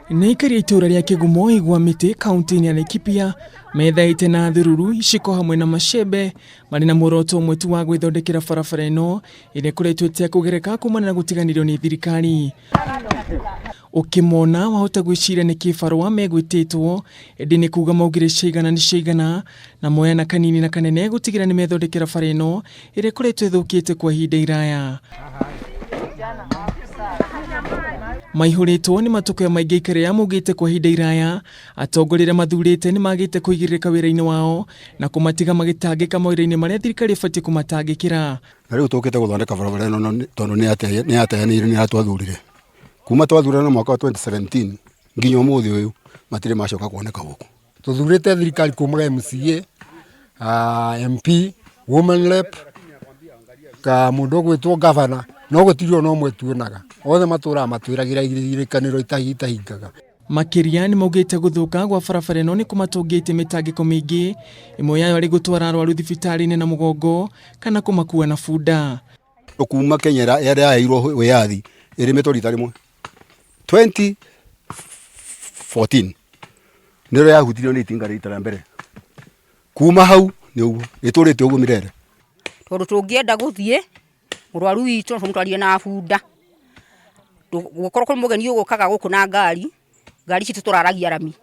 Nĩ aikari a itũũra rĩa Kĩgumo Igwa Mĩtĩ kaunti-inĩ ya Laikipia methaĩte na thururu, iciko hamwe na macembe marĩ na muoroto ũmwe tu wa gwĩthondekera barabara ĩno ĩrĩa ĩkoretwo ĩtekũgereka kumana na gũtiganĩrio nĩ thirikari. Ũkĩmona wahota gwĩciria nĩ kĩbarũa megwĩtĩtwo, ĩndĩ nĩ kuga maugire ciaigana nĩ ciaigana na moyana kanini na kanene gũtigĩra nĩ methondekera bara ĩno ĩrĩa ĩkoretwo ĩthũkĩte kwa ihinda iraya. Maihũrĩtwo nĩ matũkũya maingĩ aikari aya maugĩte kwa ihinda iraya atongoria arĩa mathurĩte nĩ magĩte kũigĩrĩrĩka wĩra-inĩ wao na kũmatiga magĩtangĩka mawĩra-inĩ marĩa thirikari ĩbatiĩ kũmatangĩkĩra. Na rĩu tũkĩte gũthondeka barabara ĩno tondũ nĩ yateanĩirio nĩ arĩa twathurire. Kuma twathurana mwaka wa 2017 nginya ũmũthĩ ũyũ matirĩ macoka kuoneka gũkũ. Tũthurĩte thirikari kuma MCA, MP, woman rep, ka mũndũ ũgwĩtwo gavana, no gũtirĩ ona ũmwe tuonaga. Othe matũraga matwĩragĩra irĩkanĩro itahingaga. Makĩria nĩ maugĩte gũthũka gwa barabara ĩno nĩ kũmatũngĩtie mĩtangĩko mĩingĩ, ĩmwe yayo arĩ gũtwara arwaru thibitarĩ-inĩ na mũgongo kana kũmakua na bunda. Kuma Kenya ĩrĩa yaheirwo wĩyathi ĩrĩmĩtwo rita rĩmwe 2014 nĩrĩo yahutirio nĩ itinga rita rĩa mbere. Kuma hau nĩ ũguo ĩtũrĩte ũguo mirere. Tondũ tũngĩenda gũthiĩ mũrwaru witũ no tũmũtwarire na bunda. Gũkorwo kwĩ mũgeni ũgũkaga gũkũ na ngari, ngari citũ tũraragia rami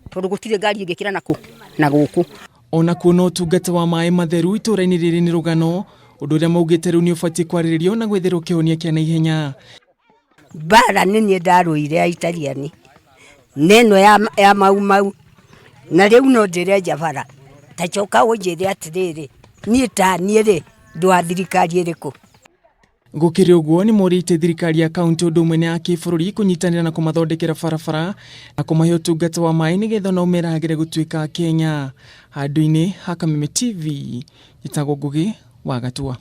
tondũ gũtirĩ ngari ĩngĩkĩra na kũ? Na gũkũ. Ona kuona ũtungata wa maĩ matheru itũũra-inĩ rĩrĩ nĩ rũgano, ũndũ ũrĩa maugĩte rĩu nĩ ũbatiĩ kwarĩrĩrio na gwetherwo kĩhonia kĩa naihenya. Mbara nĩ niĩ ndarũire ya Italian na ĩno ya Mau Mau, na rĩu no njĩre Njabara ta coka ũnjĩre atĩrĩrĩ, niĩ ta niĩ rĩ, ndĩ wa thirikari ĩrĩkũ? Gũkĩrĩ ũguo, nĩ morĩtie thirikari ya kaunti ũndũ ũmwe na ya kĩbũrũri kũnyitanĩra na kũmathondekera barabara na kũmahe ũtungata wa maĩ nĩgetha onao merahagĩre gũtuĩka Akenya. Handũ-inĩ ha Kameme TV, njĩtagwo Ngũgĩ wa Gatua.